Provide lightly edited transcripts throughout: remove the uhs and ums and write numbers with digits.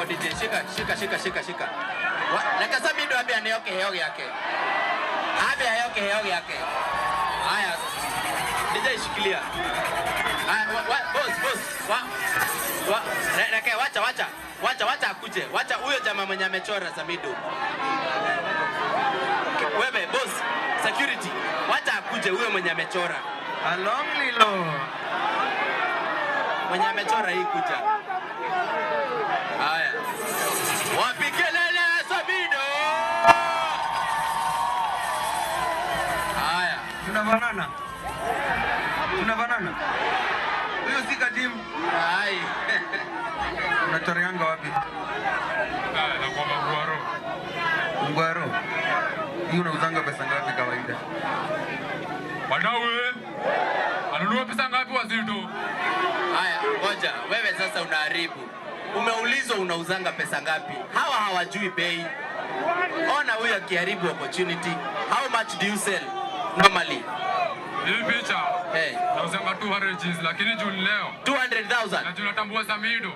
kidogo DJ, shika shika shika shika shika. Reke Samido ambe aneo kiheo giake. Ambe aheo kiheo giake. Haya. DJ shikilia. Haya, boss boss. Wa reke wacha wacha. Wacha wacha akuje. Wacha huyo jamaa mwenye amechora Samido. Wewe boss, security. Wacha akuje huyo mwenye amechora. Along lilo. Mwenye amechora hii kuja. Haya. Wapi kelele ya Samido? Haya. Tunafanana. Tunafanana. Huyo si Kajim. Hai. Unachoreanga wapi? Na kwa Mgwaro. Mgwaro. Hii unauzanga pesa ngapi kawaida? Wadau wewe. Anunua pesa ngapi wazito? Haya, ngoja. Wewe sasa unaharibu. Umeulizwa unauzanga pesa ngapi? Hawa hawajui bei. Ona huyu akiharibu opportunity. How much do you sell normally? Hii picha. Hey. Nauzanga 200 Gs lakini juu leo 200,000. Na juu natambua Samido.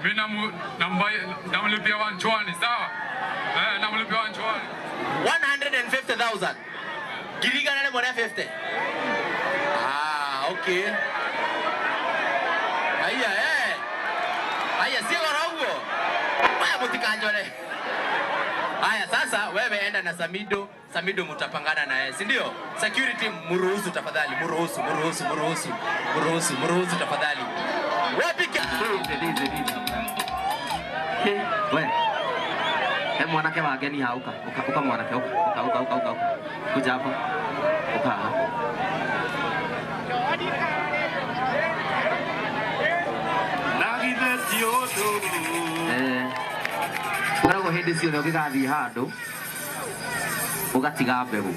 Mimi namlipia 120, sawa? Eh, namlipia 120. 150,000. Giriga nale mwana 50. Ah, okay. Haya eh. Haya si goro huo. Haya mutikanjore. Haya sasa wewe enda na Samido, Samido mutapangana na yeye, si ndio? Security mruhusu tafadhali, mruhusu, mruhusu, mruhusu. Mruhusu, mruhusu tafadhali. Wapi We. He mwanake wa geni ha uka. Uka uka mwanake uka. Uka uka uka uka. Kuja hapa. Uka. Eh. Koragwo hĩndĩ ciothe ũngĩgathiĩ handũ ũgatiga mbegũ.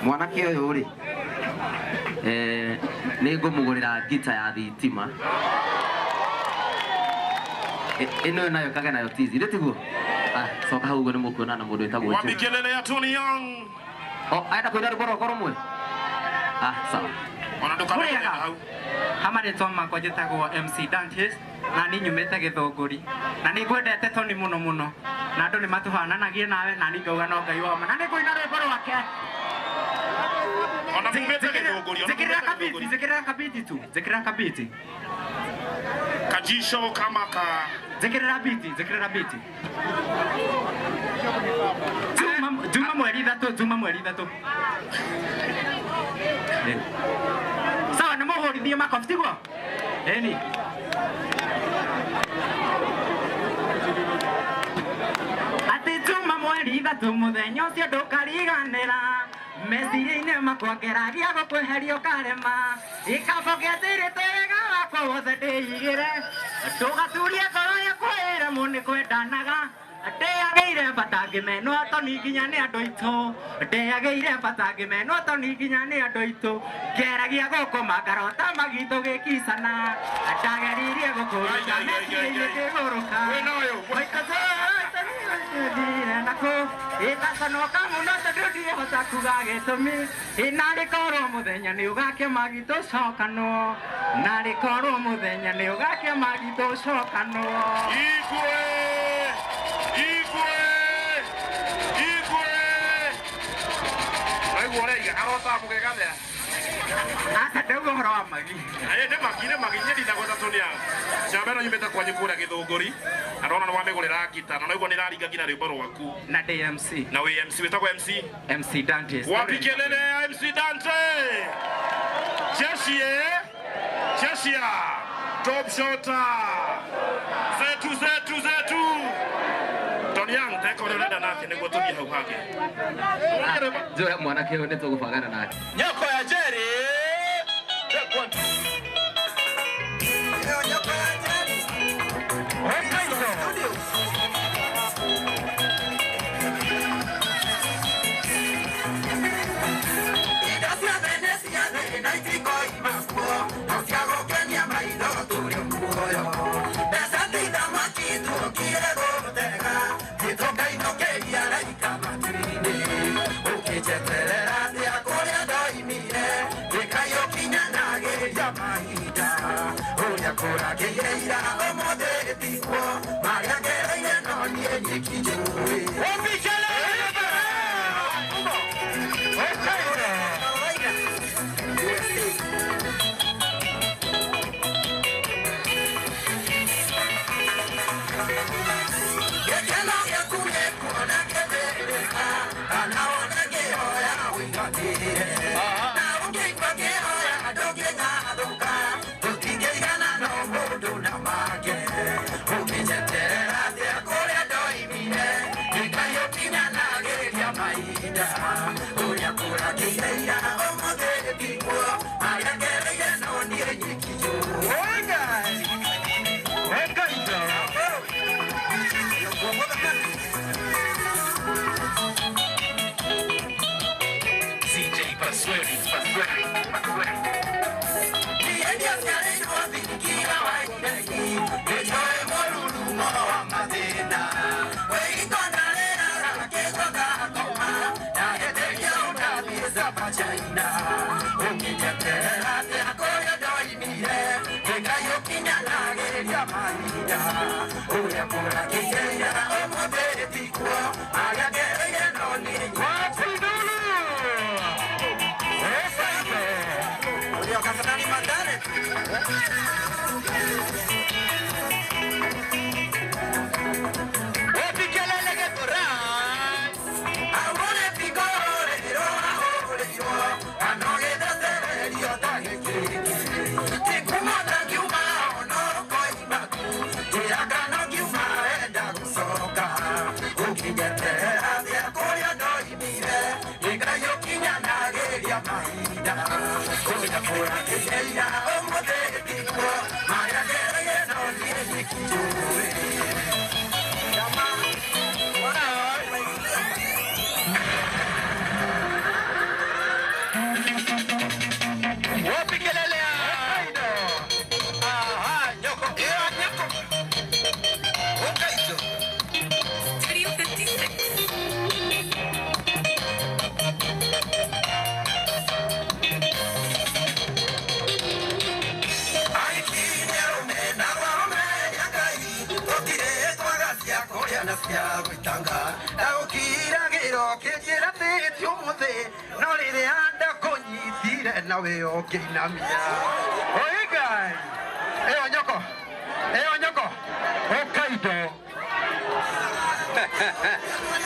Mwanake ũyũ rĩ, nĩ ngũmũgũrĩra ngita ya thitima. Ĩno nayo kage nayo tizi, nĩ tiguo? Ah, coka hau ũguo nĩ mũkuonana na mũndũ wĩtagwo Wapi kelele ya Tony Young? Oh, aenda kũina rwĩmbo rwakwa rũmwe? Ah, sawa. Ona ndũkanagere hau. Ha marĩtwa makwa njĩtagwo MC Dantes na niĩ nyumĩte Gĩthũngũri na nĩ ngwendete Tony mũno mũno na andũ nĩ matũhananagia nawe na niĩ ngauga no Ngai wama na nĩ ngũina rwĩmbo rwake. Ona mumĩte Gĩthũngũri, ona Njĩkĩrĩra mumĩte kabiti, Gĩthũngũri. njĩkĩrĩra kabiti tu, njĩkĩrĩra kabiti. Kajisho kama ka Njĩkĩrĩra biti, njĩkĩrĩra biti. Juma mweri ithatũ, Juma mweri ithatũ. Sawa, nĩ mũhũrithie makobi tiguo? Ĩni. Atĩ Juma mweri ithatũ mũthenya ũcio ndũkariganĩra. Meciria-inĩ makwa ngeragia gũkweheria ũkarema. Gĩkabũ gĩatĩrĩte wega wakwa wothe ndĩigĩre. Ndũgaturie ngoro yakwa ĩremwo nĩ kwendanaga. Ndĩagĩire bata ngĩmenwo Tony nginya nĩ andũ aitũ. Ndĩagĩire bata ngĩmenwo Tony nginya nĩ andũ aitũ. Ngeragia gũkoma ngarota magitũ gĩkicana. Ndageririe gũkũruta meciria-inĩ ngĩgũrũka. Thire nakũ ĩtaconoka mũno tondũ ndingĩhota kuga gĩtũmi. Narĩ korwo mũthenya nĩ ũgakĩma gitũcokanwo. Narĩ korwo mũthenya nĩ ũgakĩma gitũcokanwo. Igwe! Igwe! Igwe! Waigua ũraiga arotaga mũgegathĩa. Aca ndauga ũhoro wa magi. Ĩ nĩ magi nĩ magi nyenditha gweta Tony Young. Njamba ĩno nyumĩte kwanyu kũrĩa Gĩthũngũri na ndona nĩ wamĩgũrĩra ngita na naigua nĩ ĩraringa nginya rwĩmbo rwaku. Na ndĩ MC. Na wĩ MC wĩtagwo MC? MC Dante. Wapi kelele ya MC Dante? Jeshi eh? Jeshi ya Top shotter. Zetu zetu zetu. Tony Young teka ũrĩa ũrenda nake nĩguo tũthiĩ hau hangĩ. Njoya mwanake ũyũ nĩ tũgũbangana nake. Nyoko ya Jerry. Take one. Ukichetelera tia kuria ndoimire.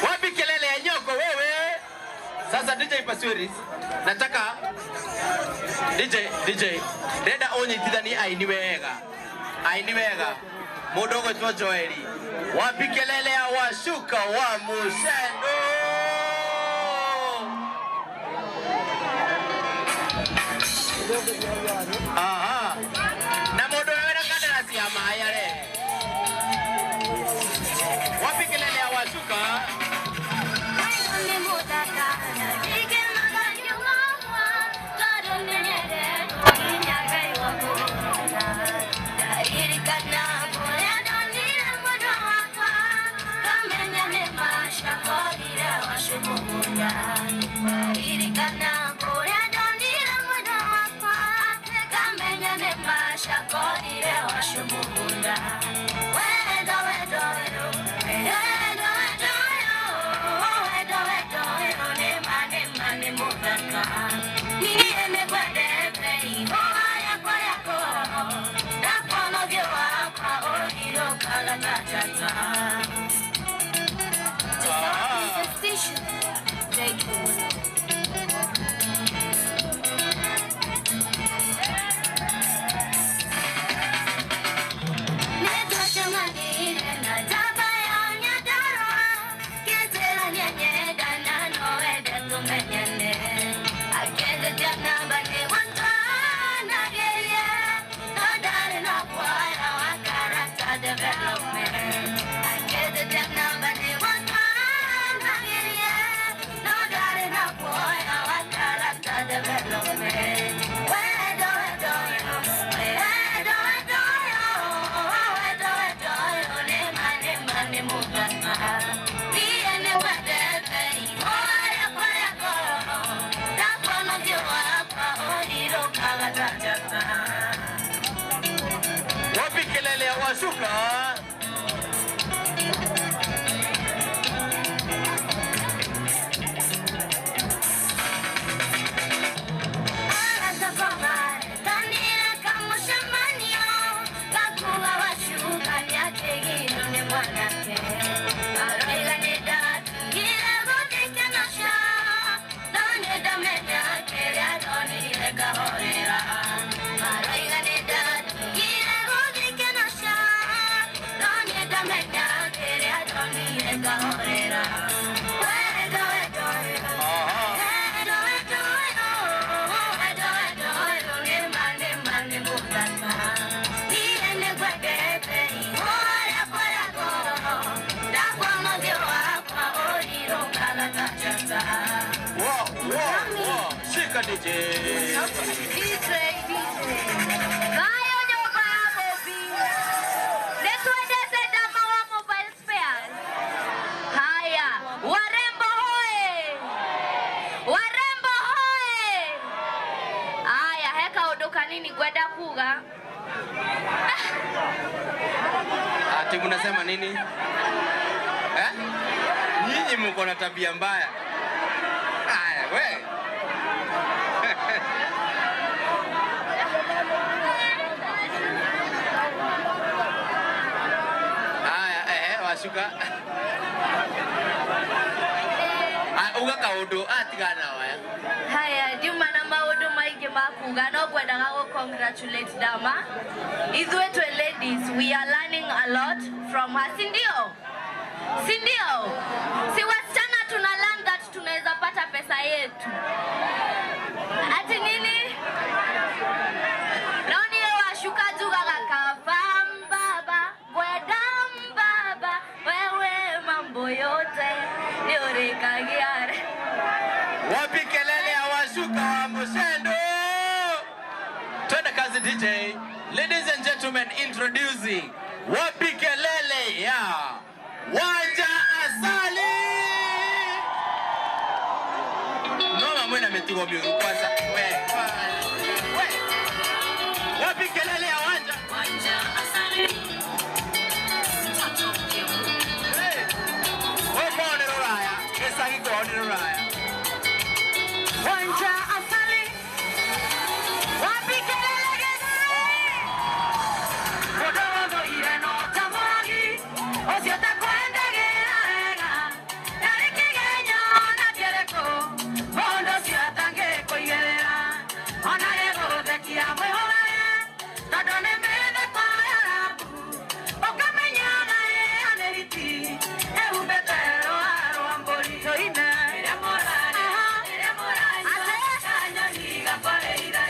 Wapi kelele ya nyoko wewe? Sasa DJ Pasweris, nataka DJ ndenda unyitithanie aini wega. Aini wega. Mundu ũgwĩtwo Joeli. Wapi kelele ya washuka wa Mushendo? Aha. Na mundu wena kandarasi ya maĩ arehe. Wapi kelele ya washuka? Wapi kelele ya washuka? Shika DJ. DJ, Ngayo nyumba ya Bobi. Netwendeze dama wa mobile spares. Haya, warembo hoe. Warembo hoe. Haya, heka odoka nini gwenda kuga? Ati mnasema nini? Eh? Nyinyi mko na tabia mbaya. Haya, we. Haya, washuka. Uga kaundu atigana waya. Haya, Juma na maundu maingi makuga no ngwendaga gu congratulate Dama. Ithuĩ twĩ ladies, we are learning a lot from her, si ndio? Si ndio? Si wasichana tuna learn that tunaweza pata pesa yetu. Ati nini? Naoni washuka jugaga kava mbaba, gwenda mbaba, wewe mambo yote nĩũrĩkagia. Wapi kelele ya washuka wa Mushendo? Twende kazi DJ. Ladies and gentlemen, introducing wapi kelele ya Wanja Asali. Noma mwena metigo miuru kwanza. We, we. Wapi kelele ya Wanja? Wanja Asali. Hey. We kwao ni ruraya. Esaki kwao ni ruraya. Wanja Asali. Wapi kelele gani? Odogo ire no tamagi. Ocio takwendagĩra wega. Ndarĩ kĩgenyo na kĩrĩkũ. Mũndũ ũcio atangĩkũigĩrĩra. Ona gĩgũthekia mwĩhũgage. Tondũ nĩ mĩtheko ya rabu. Ũkamenyaga ĩyo nĩ hiti. Ĩhumbĩte rũa rwa mbũri. Tũine. Rĩrĩa mũrarĩa. Rĩrĩa mũranyua. Kanyoni gakoreire.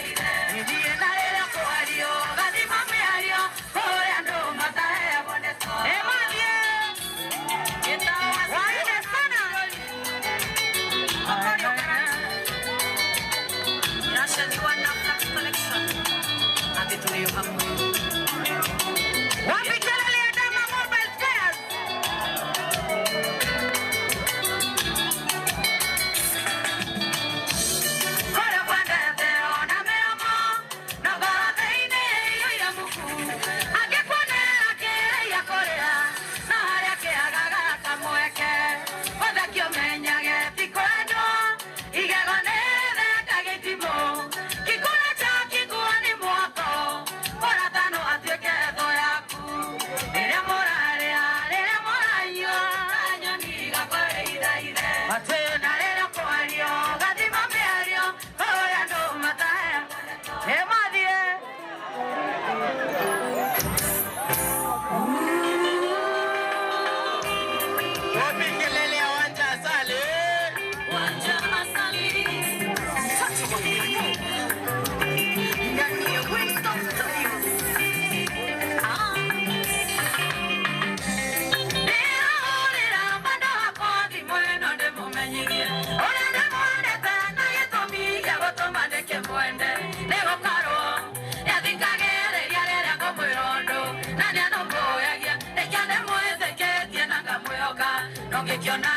Nithiĩ na rĩrĩa kwario. Gathima mĩario. Kũrĩa andũ mataheagwo ndeto. Ĩmathiĩ. Waine sana. Wapi kelele ya Dama Mobile Spares? Kũrĩa kwendete ona mĩromo, na ngoro thĩinĩ ĩiyũire muku. Angĩkuonera kĩrĩa kũrĩa, na harĩa kĩagaga kamweke. Ũtheki ũmenyage ti kwendwo, igego nĩ ithekaga itimũ. Kĩkũra kĩa kĩguo nĩ mwako, mũratano atuĩke thũ yaku. Rĩrĩa mũrarĩa, rĩrĩa mũranyua, kanyoni gakoreire. Atĩ na rĩrĩa kwario, gathima mĩario, kũrĩa andũ mataheagwo. Ĩmathiĩ. Wapi kelele ya Wanja Asali? Wanja Asali. Ndani ya Winston Studios. Ndĩrahũrĩra mwendwa wakwa thimũ ĩno ndĩmũmenyithie ũrĩa ndĩmwendete na gĩtũmi gĩa gũtũma ndĩkĩmwende nĩ gũkorwo nĩathikagĩrĩria rĩrĩa ngũmwĩra ũndũ na nĩanũmbũyagia nĩkĩo ndĩmwĩtĩkĩtie na ngamwĩhoka no ngĩkĩona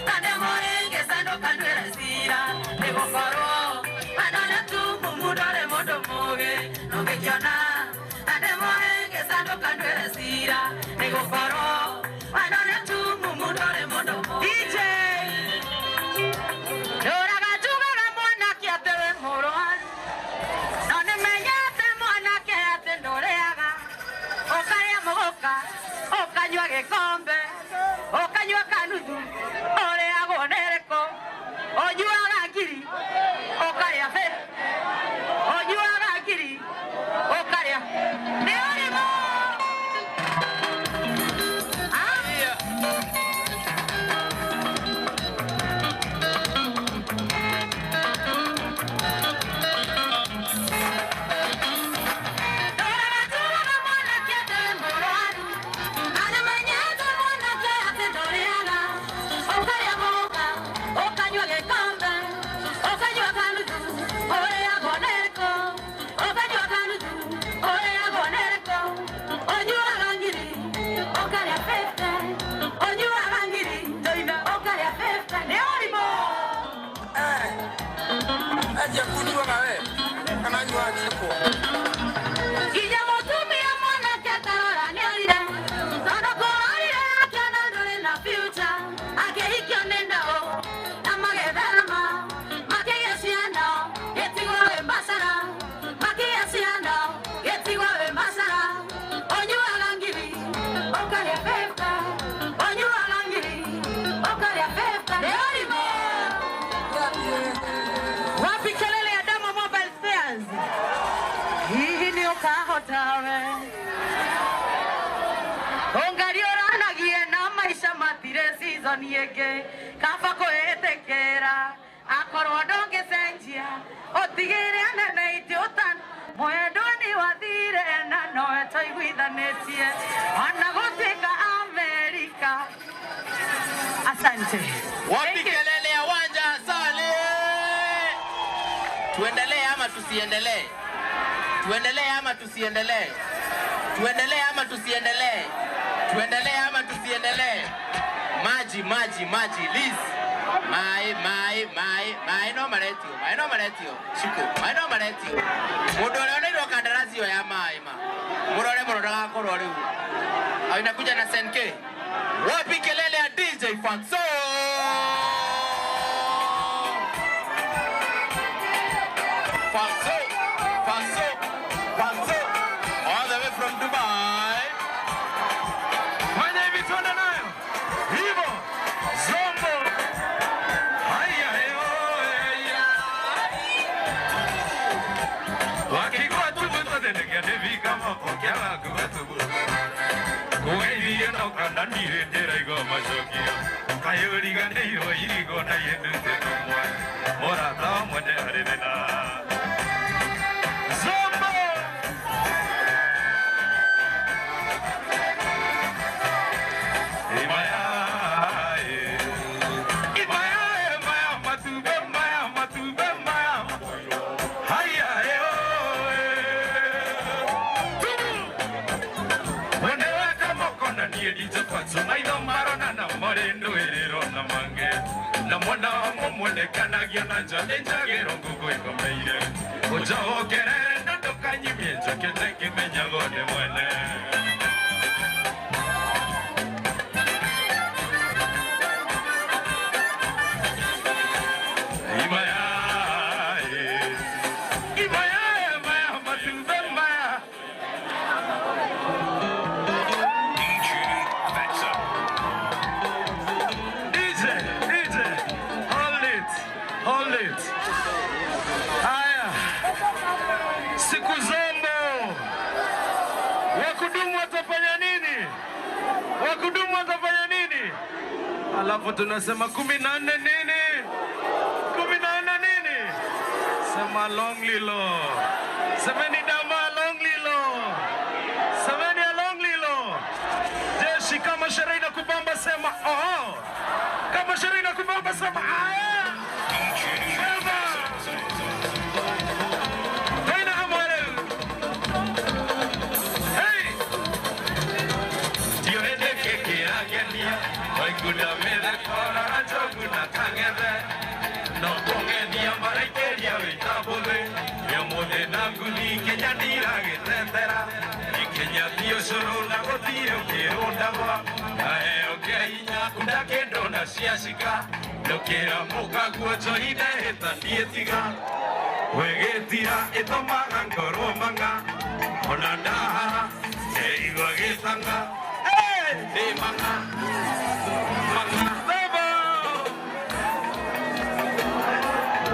ta ndĩmũhĩngĩca ndũkanduĩre cira nĩ gũkorwo wendo nĩ tumumu ndũrĩ mũndũ mũũgĩ no ngĩkĩona ta ndĩmũhĩngĩca ndũkanduĩre cira nĩ gũkorwo wendo nĩ tumumu ndũrĩ mũndũ mũũgĩ. DJ Ndũraga njugaga mwanake atĩ wĩ mũrwaru no nĩmenyete mwanake atĩ ndũrĩaga ũkarĩa mũgũka ũkanyua gĩkombe ũkanyua kanuthu ũrĩagwo nĩ rĩkũ ũnyuaga ngiri ũkarĩa bĩ ũnyuaga ngiri ũkarĩa nĩ ũrimũ. Yeah. Anjakunyuaga we kana nyua jiko. Nginya mũtumia mwanake atarora nĩorire tondũ kũrorire akĩona ndũrĩ na future akĩhikio nĩ ndaũ na magĩtherema makĩgĩa ciana gĩtigwo wĩ macara makĩgĩa ciana gĩtigwo wĩ macara ũnyuaga ngiri ũkarĩa beba ũnyuaga ngiri ũkarĩa beba nĩ ũrimũ. Wapi kelele ya Dama Mobile Spares? Hihi nĩ ũkahota we? Ũngari ũranagie na maica matirĩ season ĩngĩ kaba kwĩĩtĩkĩra akorwo ndũngĩcenjia ũtigĩre anene itĩ mwendwa nĩ wathire na nowe twaiguithanĩtie ona gũtuĩka Amerika. Asante. Wapi kelele ya Wanja Asali? Tuendelee ama tusiendelee? Tuendelee ama tusiendelee? Tuendelee ama tusiendelee? Tuendelee ama tusiendelee? Maji, maji, maji, Liz. Mai, mai, mai, mai no maretio, mai no maretio. Shiko, mai no maretio. Mundu uria oneirwo kandarasi iyo ya mai ma. Murore muno ndagakorwo riu. Au inakuja na SNK. Wapi kelele ya DJ Fatso? Fatso, Fatso, Fatso. All the way from Dubai. Fanya hivi tuende nayo. Hivyo. Zombo. Haya heyo ya. Wakigwa tubu tadenge devi kama pokea kwa tubu. Kugeithie no kana ndirĩ ndĩraigua macokio kayũriganĩirwo irigo na yendete ũmwe mũrata ũmwe nĩ arĩ thĩna. Zombo. Namona na nja njagĩrwo ngũkũ ĩkomeire ũnjokerere na ndũkanyimie njokete kĩmenyagwo nĩ mwene. Haya, siku zombo, wakudumu watafanya nini? Wakudumu watafanya nini? Alafu tunasema 14 nini? 14 nini? Sema long lilo. Semeni dama long lilo. Semeni long lilo. Jeshi kama sherehe inakubamba sema oh. Kama sherehe inakubamba sema aya.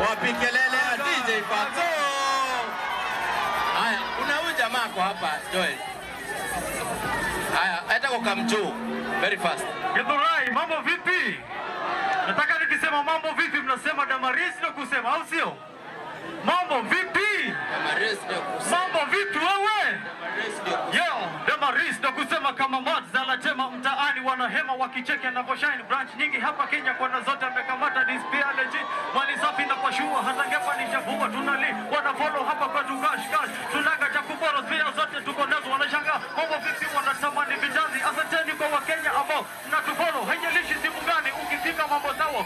Wapi kelele ya DJ Fatso? Haya, kuna huyu jamaa kwa hapa Joel. Haya, hata kwa kamjuu very fast. Githurai, mambo vipi? Nataka nikisema mambo vipi mnasema Damaris ndio kusema, au sio? Mambo vipi? Damaris ndio kusema. Mambo vipi wewe? Damaris ndio kusema. Yo, Damaris ndio kusema kama Madzala tema mtaani wanahema wakicheke anavyoshine branch nyingi hapa Kenya kwa zote amekamata display legit mali safi na kwa shua hata ngepa ni chavua tunali wana follow hapa kwa tukash cash tunaga cha kubora spia zote tuko nazo wanashangaa mambo vipi wanatamani vijazi. Asanteni kwa Wakenya ambao mnatufollow haijalishi simu gani ukifika mambo sawa.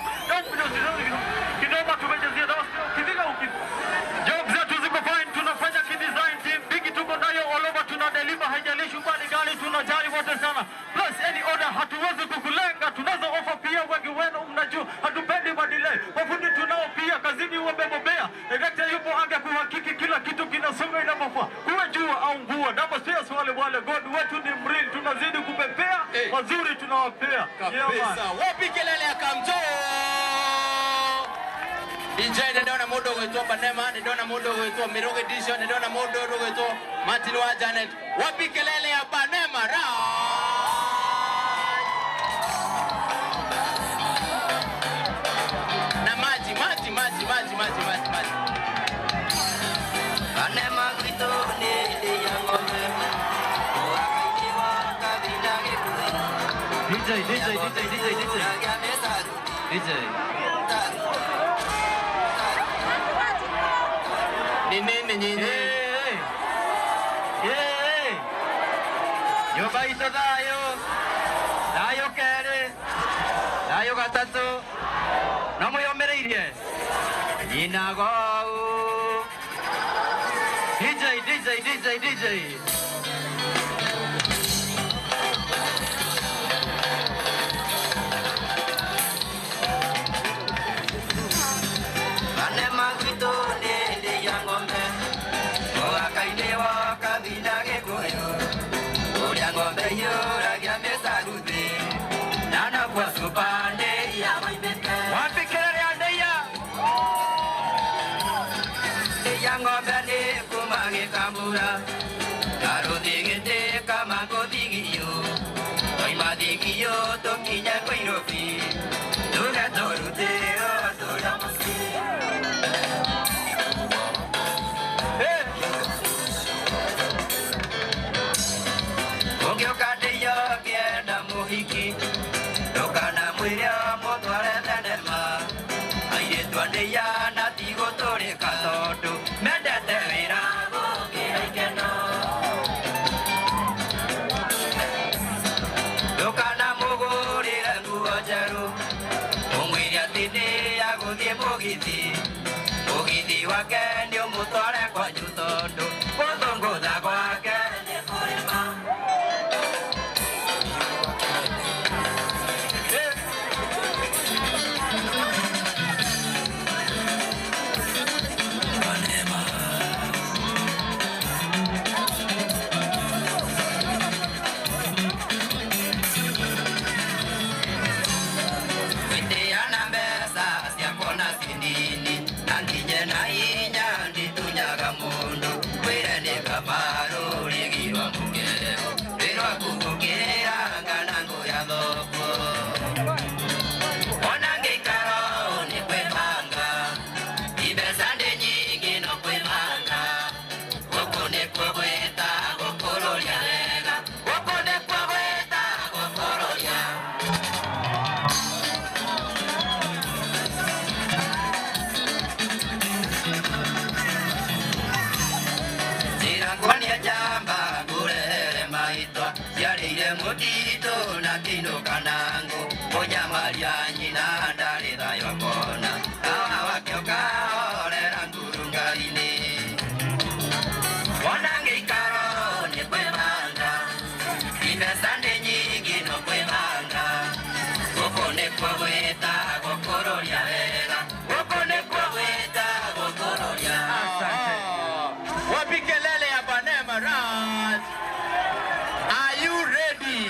Kidogo tumejazia dawa ukifika ukifika Tunajali wote sana. Plus any order hatuwezi kukulenga. Tunazo offer pia wengi wenu mnajua. Hatupendi madelay. Wafundi tunao pia kazini wamebobea. Director yupo ange kuhakiki kila kitu kinasonga inavyofaa. Kuwe jua au mvua. Dama spares wale wale. God wetu ni mril. Tunazidi kupepea. Hey. Wazuri tunawapea. Yeah, man. Kabisa. Wapi kelele ya Kamjo? DJ ndona mundu gwitwo Banema, ndona mundu gwitwo Mirugi Edition, ndona mundu gwitwo Martin wa Janet. Wapi kelele ya Banema Raj? Na maji, maji, maji, maji, maji, maji, maji. Banema gwitũ nĩ ndĩ ya ng'ombe. Ũgakainĩ wa kabinda gĩkuũ. DJ, DJ, DJ, DJ, DJ. DJ. Ni nini nyinyi? Hey, hey. Hey. Nyũmba itũ thayũ. Thayũ kerĩ. Thayũ gatatũ. No mwĩyũmĩrĩirie. Nyinagou. DJ, DJ, DJ, DJ. Banema gwitũ nĩ ndĩ ya ng'ombe. Mũgaka-inĩ wa kabinda gĩkũyũ. Ũrĩa ng'ombe iyũragia mĩcaguthi. Na nokuo cuba nĩ iria moimĩte. Wapi kelele ya ndeia? Ndĩ ya ng'ombe nĩ kuma gĩkambura. Karũthigĩtĩ kama ngũthigio. Twaima thigio tũkinye Nairobi. Tuge tũrutĩrwo tũrĩa mũciĩ. Ũngĩũka ndĩyo ngĩenda mũhiki ndũkanamwĩre mũtware thenema airĩtu a ndĩya na ti gũtũrĩka tondũ mendete wĩra gũkĩra ikeno ndũkanamũgũrĩre nguo njerũ ũmwĩre atĩ nĩ agũthiĩ mũgithi mũgithi wake nĩ ũmũtware kwanyu tondũ gũthũngũtha gwake nĩ kũrĩma. Gwĩtĩana mbeca ciakwa na ci nini na nginye na inya nditunyaga mũndũ kwĩre nĩ kaba rũrigi rwa mũkeo rwĩ rwaku gũkĩra ngana ngũ ya thoko ona ngĩikara ũũ nĩ kwĩbanga imbeca ndĩ nyingĩ no kwĩbanga gũkũ nĩkuo gwĩtagwo kũrũria wega gũkũ nĩkuo gwĩtagwo kũrũria. Njĩra nguonia njamba ngũrehere maitwa ciarĩire mũtitũ na kĩinũka na ngũ mũnyamaria nyina ndarĩ thayũ akona awa wake ũkahorera ngurunga-inĩ wona ngĩikaro nĩ kwĩbanga imbeca nĩ nyingĩ no kwĩbanga gũkũ nĩkuo gwĩtagwo kũrũria wega gũkũ nĩkuo gwĩtagwo kũrũria. Wapi kelele ya Banema Raj? Are you ready?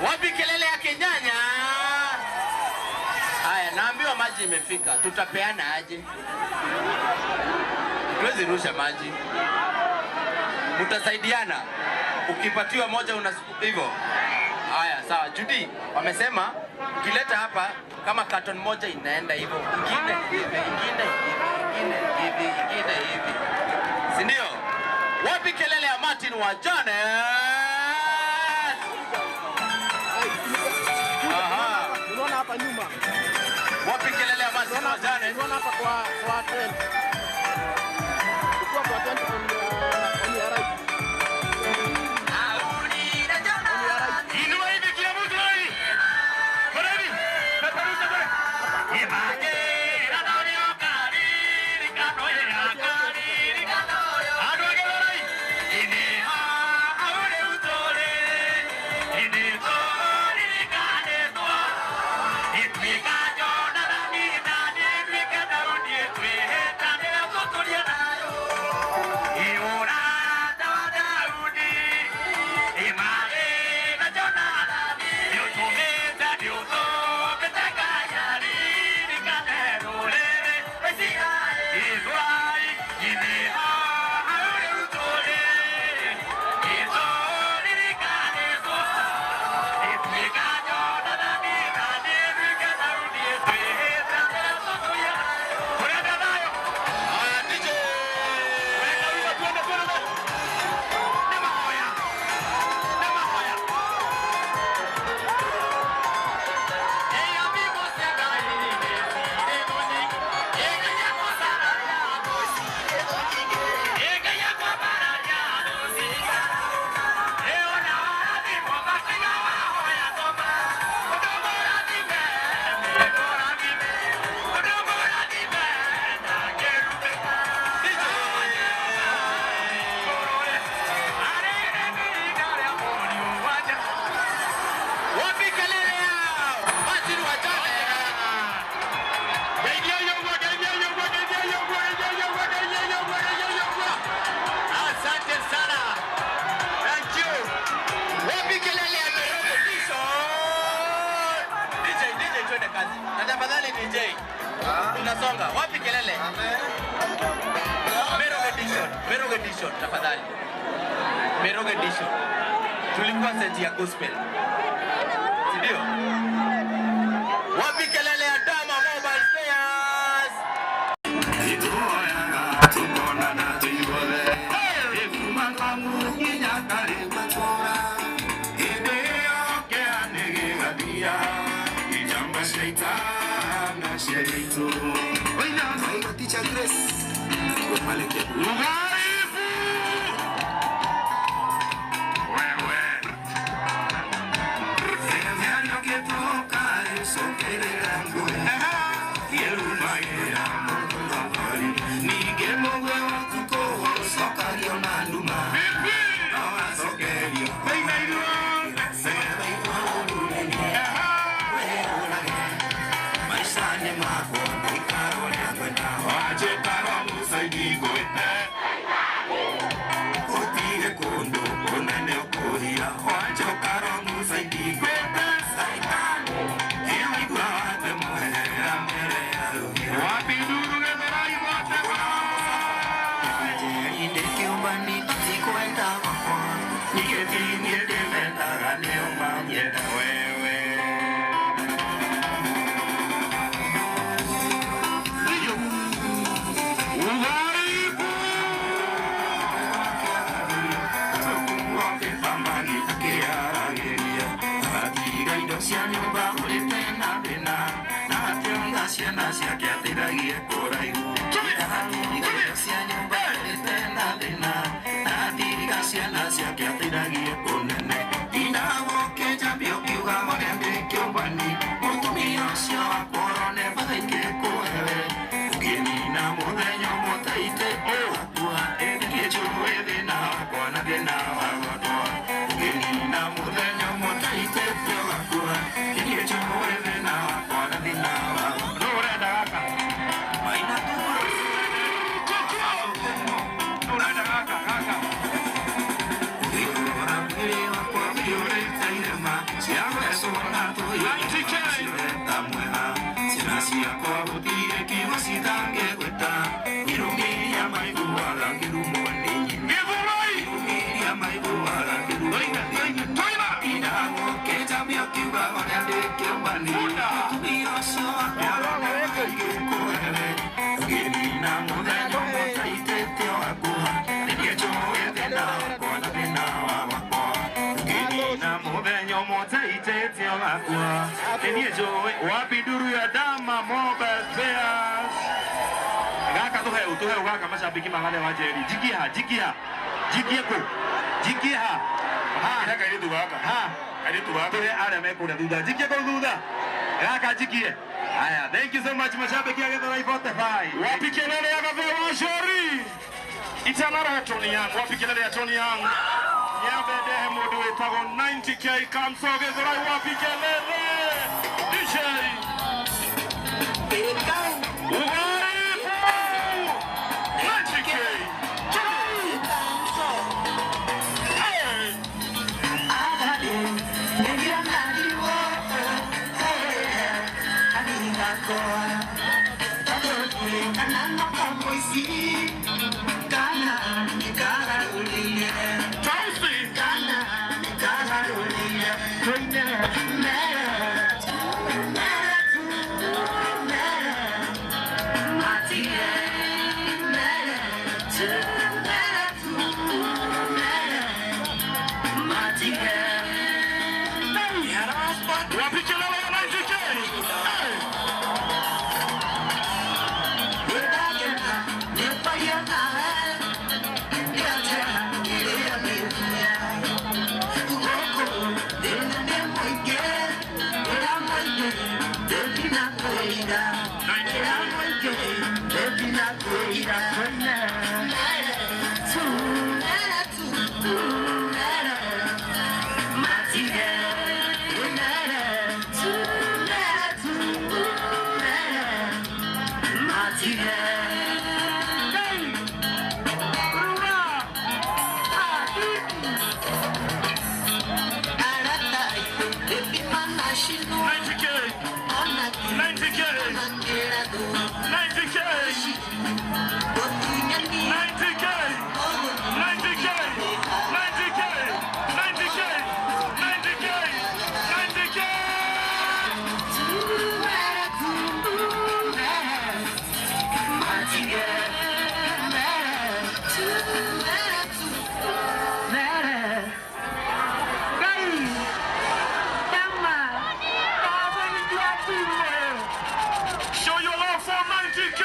Wapi kelele ya Kenyanya? Haya, naambiwa maji imefika. Tutapeana aje? Tuwezi rusha maji. Mtasaidiana. Ukipatiwa moja una hivyo. Haya, sawa. Judy, wamesema ukileta hapa kama carton moja inaenda hivyo, ingine hivi, ingine hivi, ingine hivi, ingine hivi. Si ndio? Wapi kelele ya Martin wa Janet? Aha. Unaona hapa nyuma. Wapi kelele ya Martin wa Janet? Unaona hapa kwa tent. Ukiwa kwa tent on your right. Inua hivi kila mtu hivi. Kwa hivi. Peperusha kwa. Wapi kelele ya Martin wa Janet? Asante sana. Thank you. Wapi kelele ya Nairobi Dishon? DJ, DJ twende kazi. Na tafadhali DJ. Tunasonga. Wapi kelele? Merog Edition. Merog Edition tafadhali. Merog Edition. Tulikuwa set ya gospel. Si ndio? Wapi kelele ya Dama Mobile Players? Here we go. Wapi nduru ya Dama Mobile Spares. Gaka tuheu gaka mashabiki magane wa Jerry. Jikia jikia. Jikie ku. Jikia ha. Ha kairitu gaka. Ha kairitu gaka. Tuhe aria me kuria thutha. Jikie ku thutha. Gaka jikie. Haya, thank you so much mashabiki a Githurai 45. Wapi kelele ya Gathee wa Shori. Itanara Tony Young. Wapi kelele ya Tony Young. Nyambe ndehe mundu witagwo 90K Kamso Githurai wapi kelele. DJ 90K. Show your love for 90K!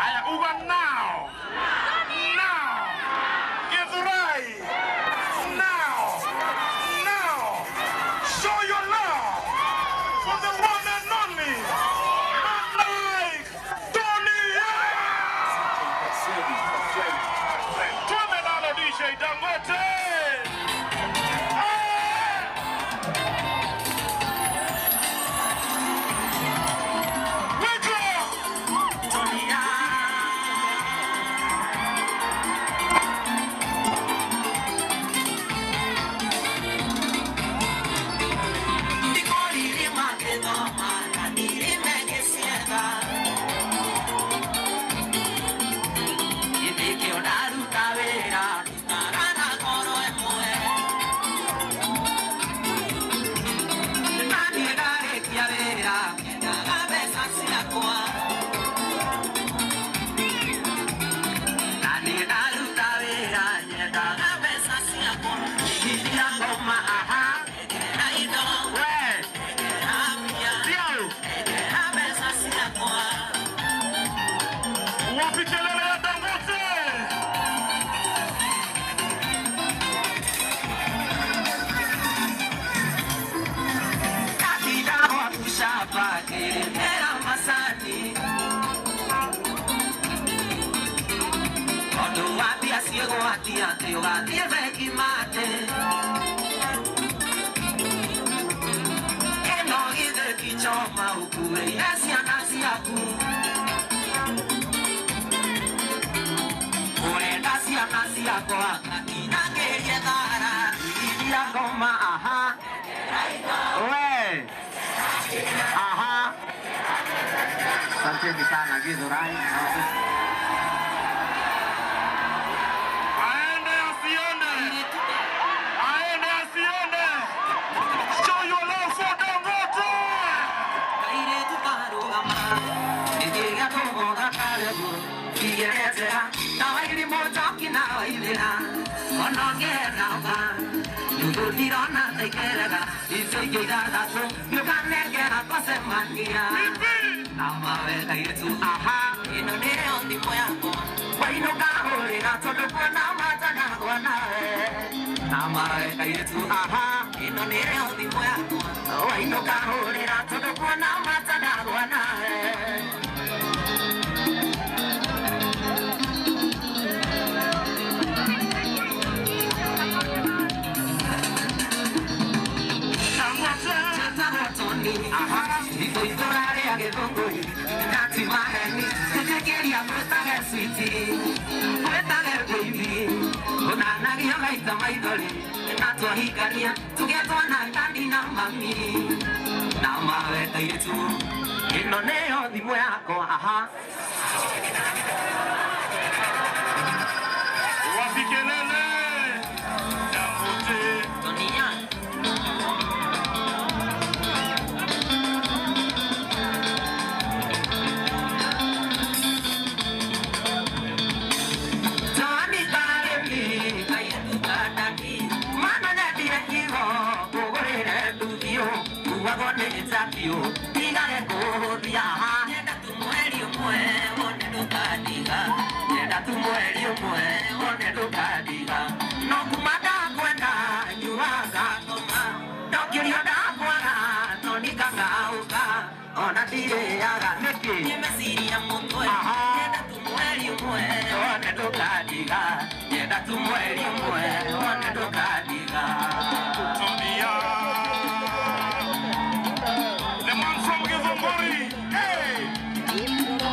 Aya, Uga now! Now! Githurai! Now! Now! Show your love for the one and only man like Tony Young! Tume nalo DJ Dangote! Aha. Asanteni sana Githurai. Aende asiende. Aende asiende. Show your love for Dangote. Kairetu karugama nithiga tugoga karegu igeretera na wairimu njoki na waithira ona ngethamba nuthu ndirona taikerega icio ingĩ ithathatũ nĩũkanengera twacemania na mawe kairĩtu aha ĩno nĩyo thimũ yakwa wainũka hũrĩra tondũ kuona matanagwa nawe na mawe kairĩtu aha ĩno nĩyo thimũ yakwa wainũka hũrĩra tondũ kuona matanagwa nawe. Ĩno nĩyo thimũ yakwa aha. Wapi kelele? Dangote. Dunia. Dunia. The man from Githunguri. Hey.